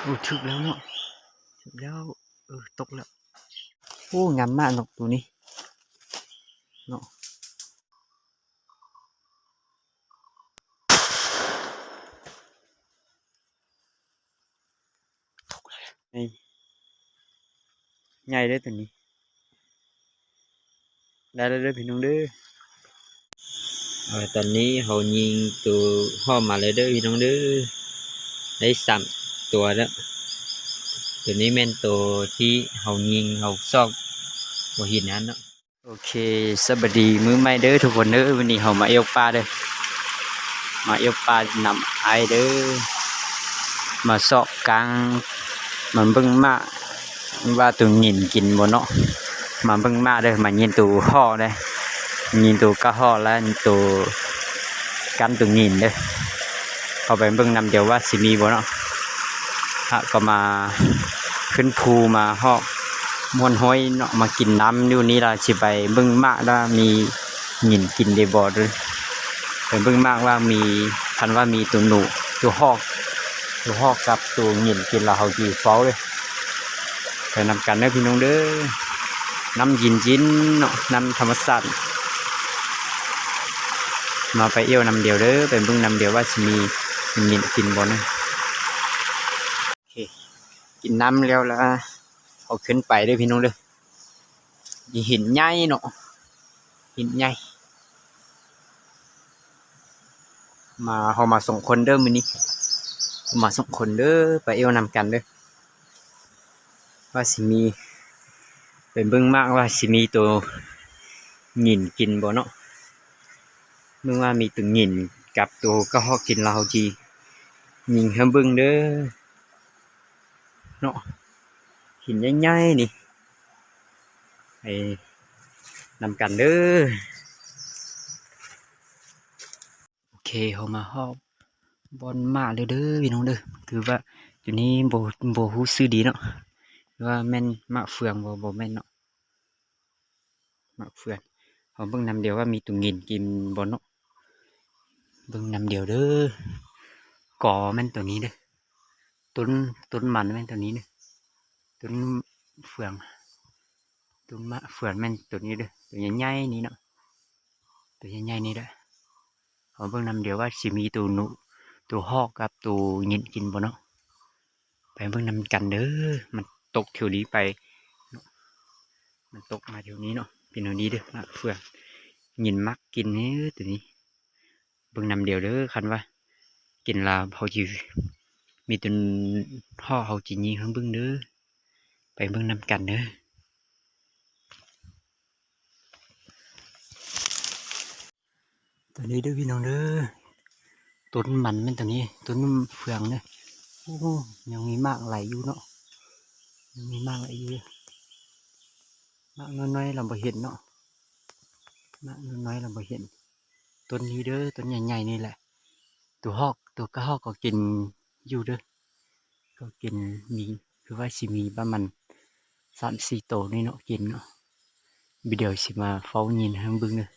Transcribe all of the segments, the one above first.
ໂອ້ ຖືກແລ້ວເນາະ ຖືກແລ້ວ ເອີ ຕົກແລ້ວ. ໂອ້ ງາມມາກເນາະ ໂຕນີ້ເນາະ. ໃຫຍ່ເດີ້ໂຕນີ້ ໄດ້ແລ້ວເດີ້ພີ່ນ້ອງເດີ້. ເອີ ຕອນນີ້ເຮົາຍິງໂຕຮອກມາແລ້ວເດີ້ພີ່ນ້ອງເດີ້ ໄດ້ສາມໂຕແລ້ວ. ໂຕນີ້ແມ່ນໂຕທີ່ເຮົາຍິງ ເຮົາຊອກບໍ່ເຫັນຫັ້ນເນາະ. ໂອເຄ ສະບາຍດີມື້ໃໝ່ເດີ້ທຸກຄົນເດີ້. ມື້ນີ້ເຮົາມາອຽວປ່າເດີ້ ມາອຽວປ່ານຳອ້າຍເດີ້ ມາຊອກກາງ ມາເບິ່ງໝາກວ່າໂຕຫຍິນກິນບໍ່ເນາະ. ມາເບິ່ງໝາກເດີ້ ມາຍິງໂຕຮອກເດີ້ ຍິງໂຕກະຮອກ ແລະ ໂຕ ກັນໂຕຫຍິນເດີ້. ເຂົ້າໄປເບິ່ງນຳດຽວວ່າຊິມີບໍ່ເນາະ. ຫາກກໍມາຂຶ້ນພູ ມາຮອກມ່ວນຫ້ອຍເນາະ ມາກິນນ້ຳຢູ່ນີ້ລະ ຊິໄປເບິ່ງໝາກວ່າມີຫຍິນກິນໄດ້ບໍ່ເດີ້. ໄປເບິ່ງໝາກວ່າມີ ຄັນວ່າມີໂຕໜູ ໂຕຮອກ ໂຕຮອກກັບໂຕຫຍິນກິນລະ ເຮົາຊິຟ້າວເດີ້. ໄປນຳກັນເດີ້ພີ່ນ້ອງເດີ້. ນ້ຳເຢັນໆເນາະ ນ້ຳທຳມະຊາດ. ມາໄປອຽວນຳດຽວເດີ້ ໄປເບິ່ງນຳດຽວວ່າຊິມີຫຍິນກິນບໍ່ເນາະ. ໂອເຄ ກິນນ້ຳແລ້ວລະ ເຮົາຂຶ້ນໄປເດີ້ພີ່ນ້ອງເດີ້. ມີຫີນໃຫຍ່ເນາະ ຫີນໃຫຍ່. ມາ ເຮົາມາສອງຄົນເດີ້ມື້ນີ້ ເຮົາມາສອງຄົນເດີ້ ໄປອຽວນຳກັນເດີ້ ວ່າຊິມີ ໄປເບິ່ງໝາກວ່າຊິມີໂຕຫຍິນກິນບໍ່ເນາະ. ເບິ່ງວ່າມີໂຕຫຍິນກັບໂຕກະຮອກກິນລະ ເຮົາຊິຍິງໃຫ້ເບິ່ງເດີ້. ເນາະ ຫີນໃຫຍ່ໆນີ້ ໄປນຳກັນເດີ້. ໂອເຄ ເຮົາມາຮອດບ່ອນໝາກແລ້ວເດີ້ພີ່ນ້ອງເດີ້. ຄືວ່າຢູ່ນີ້ບໍ່ ບໍ່ຮູ້ຊື່ດີເນາະ ວ່າແມ່ນໝາກເຟືອງບໍ່ ບໍ່ແມ່ນເນາະ. ໝາກເຟືອງ ເຮົາເບິ່ງນຳດຽວວ່າມີໂຕຫຍິນກິນບໍ່ເນາະ. ເບິ່ງນຳດຽວເດີ້. ກໍແມ່ນໂຕນີ້ເດີ້ ຕົ້ນ ຕົ້ນມັນແມ່ນໂຕນີ້ເດີ້ ຕົ້ນເຟືອງ ຕົ້ນໝາກເຟືອງແມ່ນໂຕນີ້ເດີ້ ໂຕໃຫຍ່ໆນີ້ເນາະ ໂຕໃຫຍ່ໆນີ້ແຫຼະ. ເຮົາເບິ່ງນຳດຽວວ່າຊິມີໂຕໜູ ໂຕຮອກກັບໂຕຫຍິນກິນບໍ່ເນາະ. ໄປເບິ່ງນຳກັນເດີ້. ມັນຕົກແຖວນີ້ໄປເນາະ ມັນຕົກມາແຖວນີ້ເນາະ. ເປັນແນວນີ້ເດີ້ ໝາກເຟືອງ ຫຍິນມັກກິນເດີ້ໂຕນີ້. ເບິ່ງນຳດຽວເດີ້ ຄັນວ່າກິນລະເຮົາຊິມີໂຕຮອກ ເຮົາຊິຍິງໃຫ້ເບິ່ງເດີ້. ໄປເບິ່ງນຳກັນເດີ້. ໂຕນີ້ເດີ້ພີ່ນ້ອງເດີ້ ຕົ້ນມັນແມ່ນໂຕນີ້ ຕົ້ນເຟືອງເດີ້. ໂອ້ ຍັງມີໝາກຫຼາຍຢູ່ເນາະ ຍັງມີໝາກຫຼາຍຢູ່. ໝາກນ້ອຍໆລະບໍ່ເຫັນເນາະ ໝາກນ້ອຍໆລະບໍ່ເຫັນ. ຕົ້ນນີ້ເດີ້ ຕົ້ນໃຫຍ່ໆນີ້ແຫຼະ. ໂຕຮອກ ໂຕກະຮອກກໍກິນຢູ່ເດີ້ ກໍກິນ ມີ ຄືວ່າຊິມີປະມານສາມສີ່ໂຕນີ້ເນາະ ກິນເນາະ. ດຽວຊິມາເຝົ້າຍິງໃຫ້ເບິ່ງເດີ້.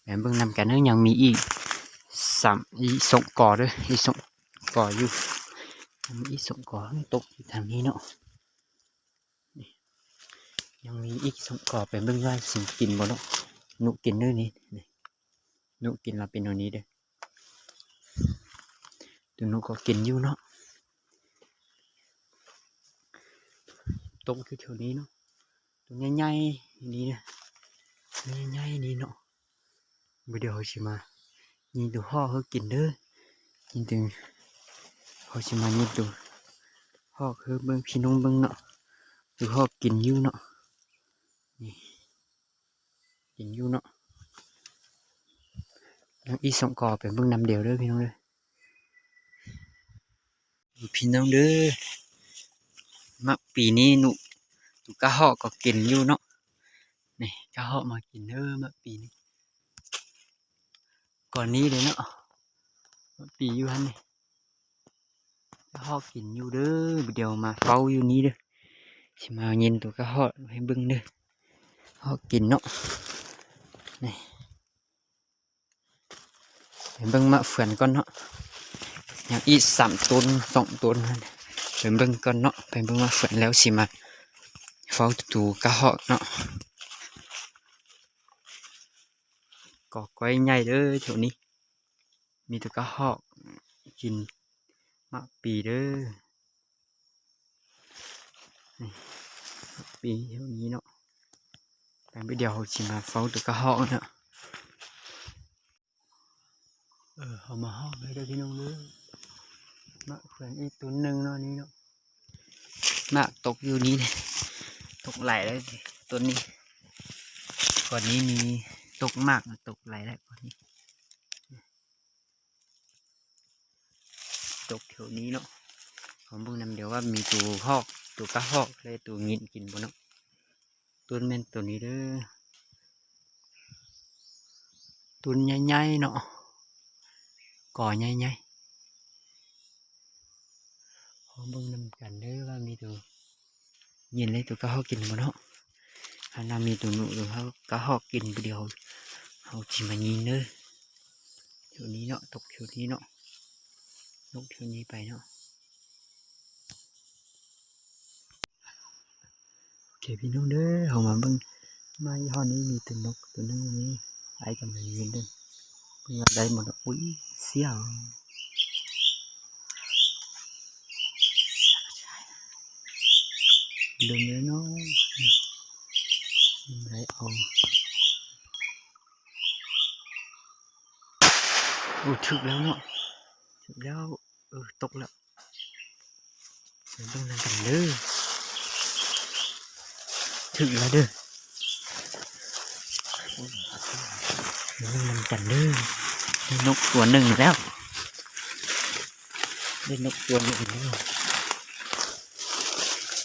ແມ່ນເບິ່ງນຳກັນເດີ້ ຍັງມີອີກສາມ ອີກສອງກໍເດີ້ ອີກສອງກໍຢູ່ ຍັງມີອີກສອງກໍຕົກຢູ່ທາງນີ້ເນາະ. ນີ້ ຍັງມີອີກສອງກໍ ໄປເບິ່ງວ່າຊິກິນບໍ່ເນາະ. ໜູກິນເດີ້ນີ້ ນີ້ ໜູກິນລະເປັນແນວນີ້ເດີ້. ໂຕໜູກໍກິນຢູ່ເນາະ ຕົກຢູ່ແຖວນີ້ເນາະ ໂຕໃຫຍ່ໆນີ້ເດີ້ ໂຕໃຫຍ່ໆນີ້ເນາະ. ບໍ່ ດຽວເຮົາຊິມາຍິງໂຕຮອກເຮົາກິນເດີ້ ຍິງໂຕ ເຮົາຊິມາຍິງໂຕຮອກເຮີເບິ່ງ ພີ່ນ້ອງເບິ່ງເນາະ. ໂຕຮອກກິນຢູ່ເນາະ ນີ້ ກິນຢູ່ເນາະ. ຍັງອີກສອງກໍ ໄປເບິ່ງນຳດຽວເດີ້ ພີ່ນ້ອງເດີ້. ພີ່ນ້ອງເດີ້ ໝາກປີນີ້ໜູ ໂຕກະຮອກກໍກິນຢູ່ເນາະ. ນີ້ ກະຮອກມາກິນເດີ້ ໝາກປີນີ້ ກ່ອນນີ້ເດ້ເນາະ ໝາກປີຢູ່ຫັ້ນນີ້. ກະຮອກກິນຢູ່ເດີ້ ດຽວມາເຝົ້າຢູ່ນີ້ເດີ້ ຊິມາຍິງໂຕກະຮອກໃຫ້ເບິ່ງເດີ້. ຮອກກິນເນາະ ນີ້ ໄປເບິ່ງໝາກເຟືອນກ່ອນເນາະ ຍັງອີກສາມຕົ້ນ ສອງຕົ້ນ ໄປເບິ່ງກ່ອນເນາະ ໄປເບິ່ງໝາກເຟືອນແລ້ວຊິມາເຝົ້າໂຕກະຮອກເນາະ. ກໍກ້ອຍໃຫຍ່ເດີແຖວນີ້ ມີແຕ່ກະຮອກກິນໝາກປີເດີ ນີ້ ໝາກປີແຖວນີ້ເນາະ. ໄປມື້ດຽວເຮົາຊິມາເຝົ້າໂຕກະຮອກເນາະ. ເອີ ເຮົາມາຮອດເລີຍເດີພີ່ນ້ອງເດີ ໝາກເຟືອນອີກຕົ້ນໜຶ່ງເນາະ ນີ້ເນາະ. ໝາກຕົກຢູ່ນີ້ເດ້ ຕົກຫຼາຍແລ້ວຕົ້ນນີ້ ກ່ອນນີ້ມີຕົກໝາກ ຕົກຫຼາຍແລ້ວກ່ອນນີ້ ຕົກແຖວນີ້ເນາະ. ເຮົາເບິ່ງນຳດຽວວ່າມີໂຕຮອກ ໂຕກະຮອກ ແລະ ໂຕງິນກິນບໍ່ເນາະ. ຕົ້ນແມ່ນໂຕນີ້ເດີ ຕົ້ນໃຫຍ່ໆເນາະ ກໍໃຫຍ່ໆ. ເຮົາເບິ່ງນຳກັນເດີວ່າມີໂຕຍິນ ແລະ ໂຕກະຮອກກິນບໍ່ເນາະ. ຄັນວ່າມີໂຕໜູ ໂຕກະຮອກກິນຜູ້ດຽວ ເຮົາຊິມາຍິງເດີ ແຖວນີ້ເນາະ ຕົກແຖວນີ້ເນາະ ຕົກແຖວນີ້ໄປເນາະ. ໂອເຄພີ່ນ້ອງເດີ ເຮົາມາເບິ່ງ ມາຮອດນີ້ມີແຕ່ນົກໂຕໜຶ່ງນີ້ ອ້າຍກຳລັງຍິງເດີ ເພິ່ນວ່າໄດ້ໝົດ. ອຸ້ຍ ສຽງ ເລີ່ມແລ້ວເນາະ ໄດ້ເອົາ. ໂອ້ ຖືກແລ້ວເນາະ ຖືກແລ້ວ ເອີ ຕົກແລ້ວ. ເບິ່ງນຳກັນເດີ ຖືກແລ້ວເດີ ເບິ່ງນຳກັນເດີ ໄດ້ນົກຕົວໜຶ່ງແລ້ວ ໄດ້ນົກຕົວໜຶ່ງແລ້ວ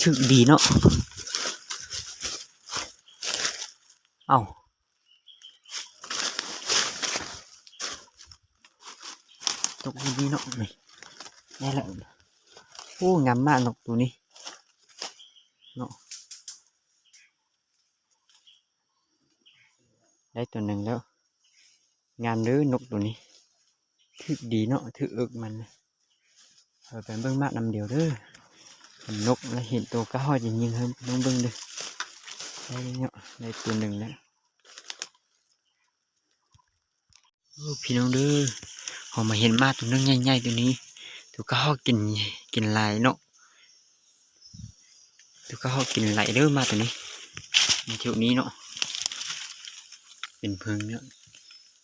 ຖືກດີເນາະ. ເອົ້າ ຕົກຢູ່ນີ້ເນາະ ນີ້ ນີ້ແຫຼະ. ໂອ້ ງາມມາກນົກໂຕນີ້ເນາະ ໄດ້ໂຕໜຶ່ງແລ້ວ. ງາມເດີນົກໂຕນີ້ ຖືກດີເນາະ ຖືກເອິກມັນ. ເຮົາໄປເບິ່ງໝາກນຳດຽວເດີ ເຫັນນົກແລ້ວເຫັນໂຕກະຮອກ ຈະຍິງໃຫ້ນ້ອງເບິ່ງເດີ. ໄດ້ເນາະ ໄດ້ໂຕໜຶ່ງແລ້ວ. ໂອ້ ພີ່ນ້ອງເດີ ເຮົາມາເຫັນໝາກໂຕໜຶ່ງໃຫຍ່ໆ ໂຕນີ້ ໂຕກະຮອກກິນ ກິນຫຼາຍເນາະ ໂຕກະຮອກກິນຫຼາຍເດີໝາກໂຕນີ້ ຢູ່ແຖວນີ້ເນາະ ເປັນເພິ່ງເນາະ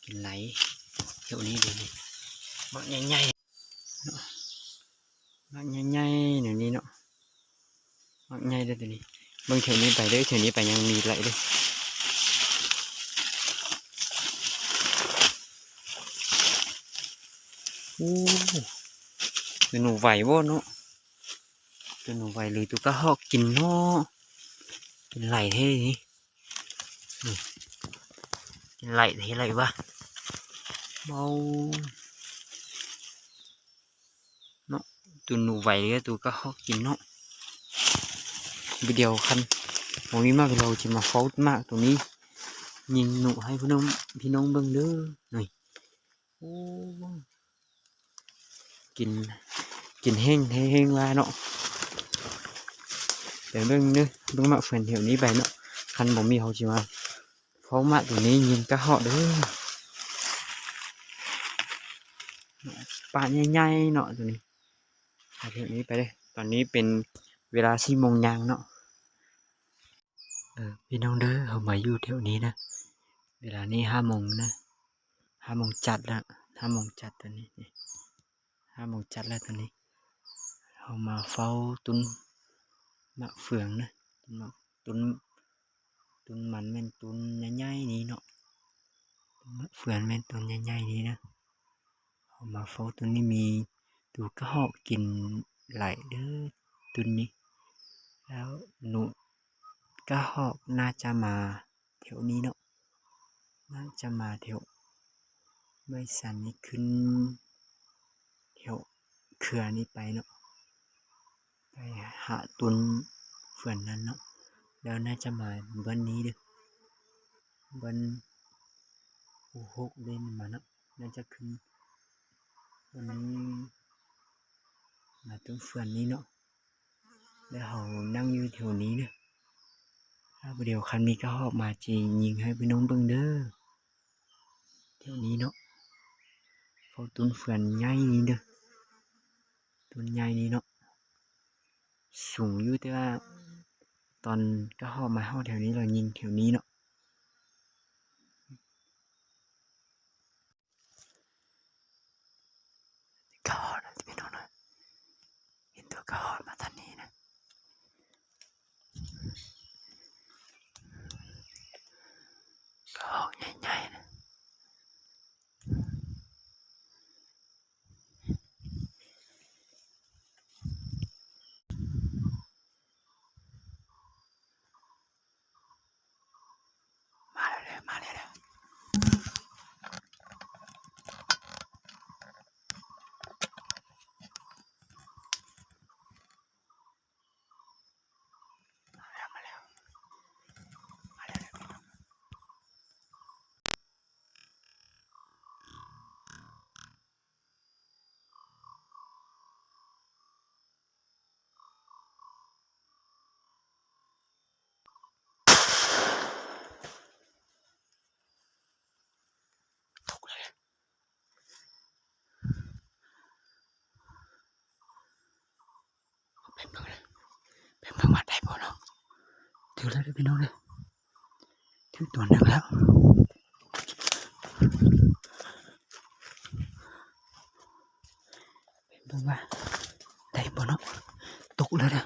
ກິນຫຼາຍແຖວນີ້ເລີຍ. ໝາກໃຫຍ່ໆ ໝາກໃຫຍ່ໆ ແນວນີ້ເນາະ ໝາກໃຫຍ່ເດີໂຕນີ້. ເບິ່ງແຖວນີ້ໄປເດີ ແຖວນີ້ໄປຍັງມີຫຼາຍເດີ. ໂອ້ ໂຕໜູໄຫວບໍ່ເນາະ ໂຕໜູໄຫວ ຫຼືໂຕກະຮອກກິນເນາະ. ກິນຫຼາຍແທ້ນີ້ ນີ້ ກິນຫຼາຍແທ້ຫຼາຍວ່າ ເມົາ ເນາະ ໂຕໜູໄຫວເລີຍ ໂຕກະຮອກກິນເນາະ. ວິດີໂອຄັນບໍ່ມີໝາກ ເຮົາຊິມາເຝົ້າໝາກໂຕນີ້ ຍິງໜູໃຫ້ພີ່ນ້ອງ ພີ່ນ້ອງເບິ່ງເດີ. ນີ້ ໂອ້ ກິນ ກິນແຮງແທ້ແຮງວ່າເນາະ. ໄປເບິ່ງເດີ ເບິ່ງໝາກເຟືອນແຖວນີ້ໄປເນາະ. ຄັນບໍ່ມີ ເຮົາຊິມາ ເຝົ້າໝາກໂຕນີ້ຍິງກະຮອກເດີ. ປາໃຫຍ່ໆເນາະໂຕນີ້. ໄປເທື່ອນີ້ໄປເດີ. ຕອນນີ້ເປັນເວລາສີ່ໂມງຢ່າງເນາະ. ເອີ ພີ່ນ້ອງເດີ ເຮົາມາຢູ່ແຖວນີ້ນະ. ເວລານີ້ຫ້າໂມງນະ. ຫ້າໂມງຈັດລະ. ຫ້າໂມງຈັດຕອນນີ້. ຫ້າໂມງຈັດແລ້ວຕອນນີ້. ເຮົາມາເຝົ້າຕົ້ນໝາກເຟືອງນະ. ຕົ້ນໝາກ ຕົ້ນ ຕົ້ນມັນແມ່ນຕົ້ນໃຫຍ່ໆນີ້ເນາະ. ຕົ້ນໝາກເຟືອງແມ່ນຕົ້ນໃຫຍ່ໆນີ້ນະ. ເຮົາມາເຝົ້າຕົ້ນນີ້ ມີໂຕກະຮອກກິນຫຼາຍເດີຕົ້ນນີ້. ແລ້ວໜູກະຮອກໜ້າຈະມາແຖວນີ້ເນາະ. ໜ້າຈະມາແຖວໄມ້ສັນນີ້ ຂຶ້ນແຖວເຄືອນີ້ໄປເນາະ, ໄປຫາຕົ້ນເຟືອງນັ້ນເນາະ. ແລ້ວໜ້າຈະມາບ່ອນນີ້ເດີ, ບ່ອນໂອຫົກເດ້ມາເນາະ, ໜ້າຈະຂຶ້ນ ຕອນນີ້ມາຕົງເຟືອນນີ້ເນາະ ແລ້ວເຮົານັ່ງຢູ່ແຖວນີ້ເດີ. ຖ້າບໍ່ດຽວຄັນມີກະຮອກມາ ຊິຍິງໃຫ້ພີ່ນ້ອງເບິ່ງເດີ. ແຖວນີ້ເນາະ ເຂົາຕົ້ນເຟືອນໃຫຍ່ນີ້ເດີ ຕົ້ນໃຫຍ່ນີ້ເນາະ ສູງຢູ່ ແຕ່ວ່າຕອນກະຮອກມາຮອດແຖວນີ້ ລາວຍິງແຖວນີ້ເນາະ. ກະຮອກນະພີ່ນ້ອງນະ ເຫັນຕົວກະຮອກມາທາງນີ້ນະ ກະຮອກໃຫຍ່ໆນະ. ມາແລ້ວເດີ ມາແລ້ວເດີ ມາແລ້ວ ມາແລ້ວ ມາແລ້ວເດີ. ຕົກເລີຍ ໄປເບິ່ງເດີ ໄປເບິ່ງວ່າໄດ້ບໍ່ເນາະ. ຖືກແລ້ວເດີພີ່ນ້ອງເດີ ຖືກຕົວໜຶ່ງແລ້ວ. ເບິ່ງວ່າໄດ້ບໍ່ເນາະ ຕົກແລ້ວເດີ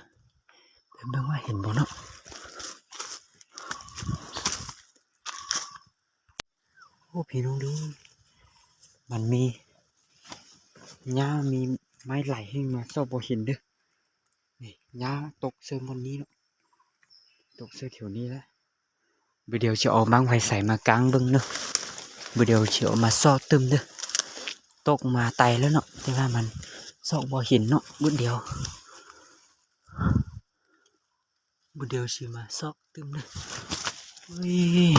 ເບິ່ງວ່າເຫັນບໍ່ເນາະ. ໂອ້ ພີ່ນ້ອງເດີ ມັນມີຫຍ້າ ມີໄມ້ຫຼາຍແຮງ ມາຊອກບໍ່ເຫັນເດີ. ນີ້ຫຍ້າຕົກໃສ່ບ່ອນນີ້ເນາະ ຕົກໃສ່ແຖວນີ້ແຫຼະ. ບໍ່ດຽວຊິເອົາບັ້ງໄຟສມາກ້າງເບິ່ງເດີ ບໍ່ດຽວຊິເອົາມາຊອກຕື່ມເດີ. ຕົກມາໄຕແລ້ວເນາະ ແຕ່ວ່າມັນຊອກບໍ່ເຫັນເນາະ ບໍ່ດຽວ ບໍ່ດຽວຊິມາຊອກຕື່ມເດີ. ເອີຍ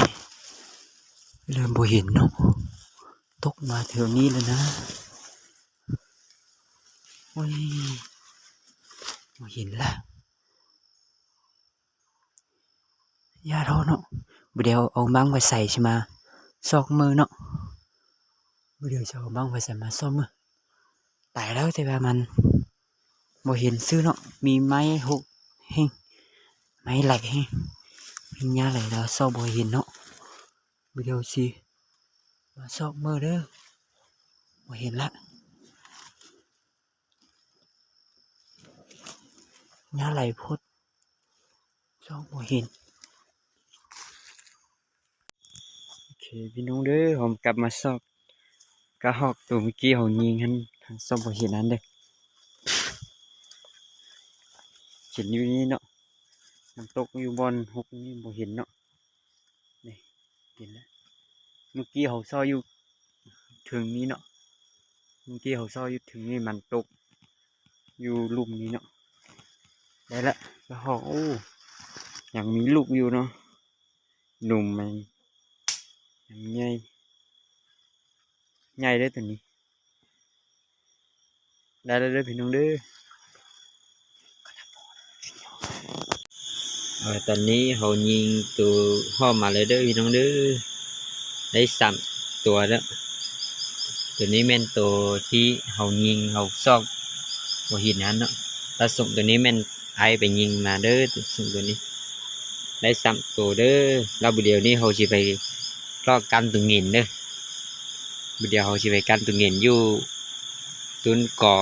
ເລີ່ມບໍ່ເຫັນເນາະ ຕົກມາແຖວນີ້ແລ້ວນະ. ໂອ້ຍ ບໍ່ເຫັນລະ ຢ່າທໍ້ເນາະ ບໍ່ດຽວເອົາບັ້ງໄຟສາຍຊິມາຊອກເບິ່ງເນາະ ບໍ່ດຽວຊິເອົາບັ້ງໄຟສາຍມາຊອກເບິ່ງ. ຕາຍແລ້ວ ແຕ່ວ່າມັນບໍ່ເຫັນຊື່ເນາະ ມີໄມ້ຫົກແຮງ ໄມ້ຫຼາຍແຮງ ມີຫຍ້າຫຼາຍ ແລ້ວຊອກບໍ່ເຫັນເນາະ. ບໍ່ດຽວຊິມາຊອກເບິ່ງເດີ ບໍ່ເຫັນລະ ຫຍ້າຫຼາຍໂພດ ຊອກບໍ່ເຫັນ. ໂອເຄ ພີ່ນ້ອງເດີ ເຮົາກັບມາຊອກກະຮອກໂຕເມື່ອກີ້ເຮົາຍິງຫັ້ນ ຫາຊອກບໍ່ເຫັນຫັ້ນເດີ ເຫັນຢູ່ນີ້ເນາະ ມັນຕົກຢູ່ບ່ອນຫົກນີ້ ບໍ່ເຫັນເນາະ. ນີ້ ເຫັນແລ້ວ ເມື່ອກີ້ເຮົາຊອກຢູ່ເທິງນີ້ເນາະ ເມື່ອກີ້ເຮົາຊອກຢູ່ເທິງນີ້ ມັນຕົກຢູ່ລຸ່ມນີ້ເນາະ. ໄດ້ລະ ກະຮອກ ໂອ້ ຍັງມີລູກຢູ່ເນາະ ໜຸ່ມ ມັນຍັງໃຫຍ່ ໃຫຍ່ເດີໂຕນີ້. ໄດ້ແລ້ວເດີພີ່ນ້ອງເດີ ເອີ ຕອນນີ້ເຮົາຍິງໂຕຮອບມາແລ້ວເດີພີ່ນ້ອງເດີ ໄດ້ສາມຕົວແລ້ວ. ໂຕນີ້ແມ່ນໂຕທີ່ເຮົາຍິງ ເຮົາຊອກບໍ່ເຫັນຫັ້ນເນາະ. ປາສົງໂຕນີ້ແມ່ນອ້າຍໄປຍິງມາເດີ ປາສົງໂຕນີ້ ໄດ້ສາມໂຕເດີ. ແລ້ວບາດດຽວນີ້ເຮົາຊິໄປເລາະກ້ານໂຕເຫງິນເດີ. ບາດດຽວເຮົາຊິໄປກ້ານໂຕເຫງັນຢູ່ຕົ້ນກໍ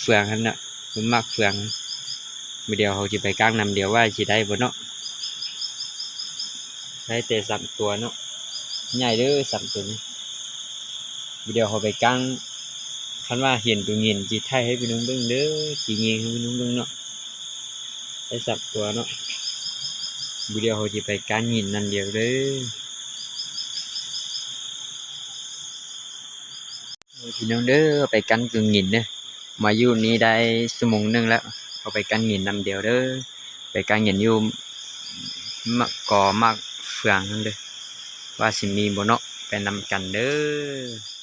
ເຟືອງຫັ້ນນະ ຕົ້ນໝາກເຟືອງ. ບາດດຽວເຮົາຊິໄປກ້ານນຳດຽວວ່າຊິໄດ້ບໍ່ເນາະ. ໄດ້ແຕ່ສາມຕົວເນາະ ໃຫຍ່ເດີສາມຕົວນີ້. ບາດດຽວເຮົາໄປກ້ານ ຄັນວ່າເຫັນໂຕເຫງັນຊິຖ່າຍໃຫ້ພີ່ນ້ອງເບິ່ງເດີ ຊິຍິງໃຫ້ພີ່ນ້ອງເບິ່ງເນາະ. ໄດ້ສາມຕົວເນາະ. ບາດດຽວເຮົາຊິໄປກ້ານເຫງັນນຳດຽວເດີ. ເອີ ພີ່ນ້ອງເດີ ໄປກ້ານໂຕເຫງັນເດີ. ມາຢູ່ນີ້ໄດ້ຊົ່ວໂມງໜຶ່ງແລ້ວ ເຮົາໄປກ້ານເຫງັນນຳດຽວເດີ. ໄປກ້ານເຫງັນຢູ່ໝາກ ກໍໝາກເຟືອງຫັ້ນເດີ ວ່າຊິມີບໍ່ເນາະ ໄປນຳກັນເດີ.